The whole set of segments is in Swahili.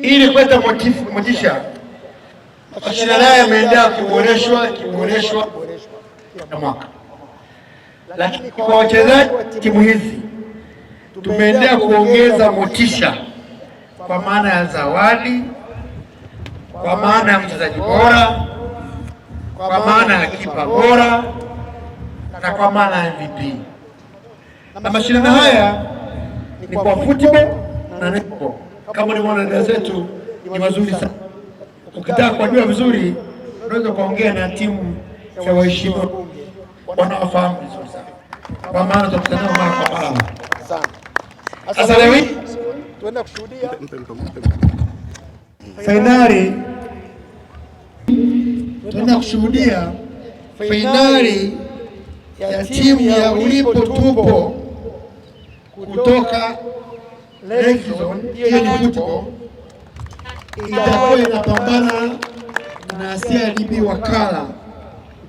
Ili kuleta motisha, mashindano haya yameendelea kuboreshwa kuboreshwa kila mwaka, lakini kwa wachezaji wa timu hizi tumeendelea kuongeza motisha kwa maana ya zawadi, kwa maana ya mchezaji bora, kwa maana ya kipa bora na kwa maana ya MVP. Na mashindano haya ni kwa football na netball. Kama ulivyoona dada zetu ni wazuri sana. Ukitaka kuwajua vizuri, unaweza kuongea na timu ya waheshimiwa wanaofahamu vizuri sana, kwa maana tutakutana mara kwa mara. Sasa leo hii tuenda kushuhudia fainali, tunaenda kushuhudia fainali ya timu ya Ulipo Tupo kutoka Lake Zone, hiyo ni football, itakuwa inapambana na CRDB Wakala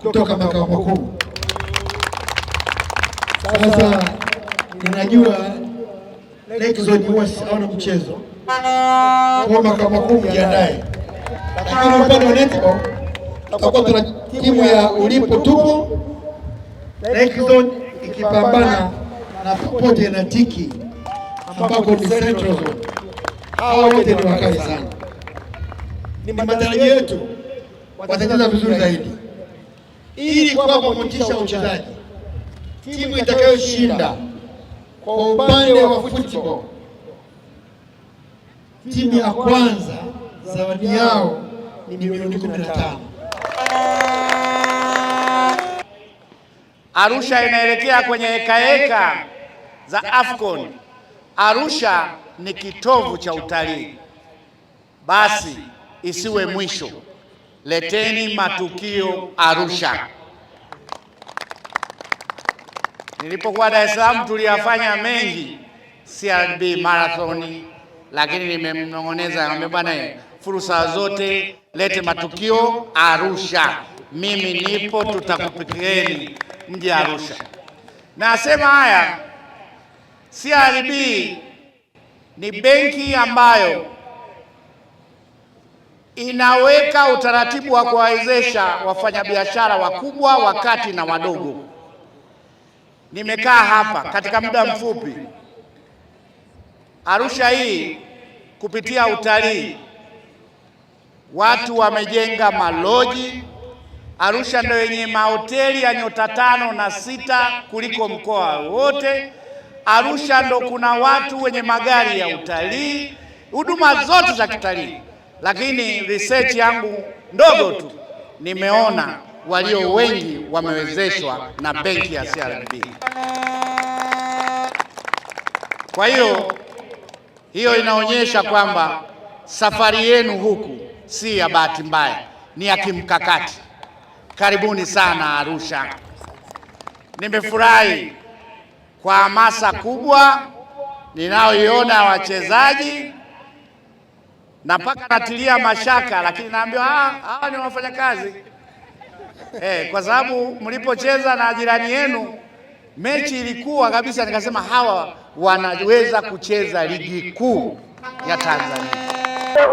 kutoka makao makuu. Sasa ninajua Lake Zone huwa hawana mchezo kwa makao makuu, mjiandae, lakini upande wa netball tutakuwa tuna timu ya Ulipo Tupo Lake Zone ikipambana na Popote na Tiki ambako ni Central Zone. Hawa wote ni wakali sana, ni matarajio yetu watacheza vizuri zaidi, ili kuwapa motisha uchezaji. Timu itakayoshinda kwa upande wa football, timu ya kwanza zawadi yao ni milioni 15. Arusha inaelekea kwenye hekaheka za AFCON. Arusha ni kitovu cha utalii, basi isiwe mwisho. Leteni matukio Arusha. Nilipokuwa Dar es Salaam tuliyafanya mengi, CRDB marathon, lakini nimemnong'oneza, nikamwambia bwana, fursa zote lete matukio Arusha. Mimi nipo, tutakupikieni mji Arusha. Nasema haya, CRDB ni benki ambayo inaweka utaratibu wa kuwawezesha wafanyabiashara wakubwa, wakati na wadogo. Nimekaa hapa katika muda mfupi, Arusha hii kupitia utalii watu wamejenga maloji. Arusha ndio yenye mahoteli ya nyota 5 na 6 kuliko mkoa wote. Arusha ndo kuna watu wenye magari ya utalii, huduma zote za kitalii. Lakini research yangu ndogo tu nimeona walio wengi wamewezeshwa na benki ya CRDB. Kwa hiyo hiyo inaonyesha kwamba safari yenu huku si ya bahati mbaya, ni ya kimkakati. Karibuni sana Arusha. Nimefurahi kwa hamasa kubwa ninayoiona wachezaji, na mpaka natilia mashaka, lakini naambiwa hawa ni wafanyakazi. Kwa sababu mlipocheza na jirani yenu mechi ilikuwa kabisa, nikasema hawa wanaweza kucheza ligi kuu ya Tanzania.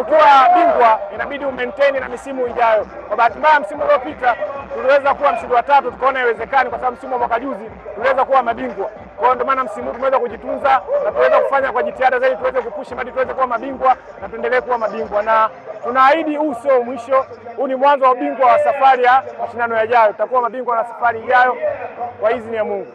Ukiwa bingwa inabidi umaintain na misimu ijayo. Kwa bahati mbaya msimu uliopita tuliweza kuwa mshindi wa 3, tukaona haiwezekani kwa sababu msimu wa mwaka juzi tuliweza kuwa mabingwa. Kwa hiyo ndio maana msimu huu tumeweza kujitunza na tuweza kufanya kwa jitihada zaidi tuweze kupush hadi tuweze kuwa mabingwa na tuendelee kuwa mabingwa. Na tunaahidi huu sio mwisho, huu ni mwanzo wa ubingwa wa safari ya mashindano yajayo. Tutakuwa mabingwa na safari ijayo kwa idhini ya Mungu.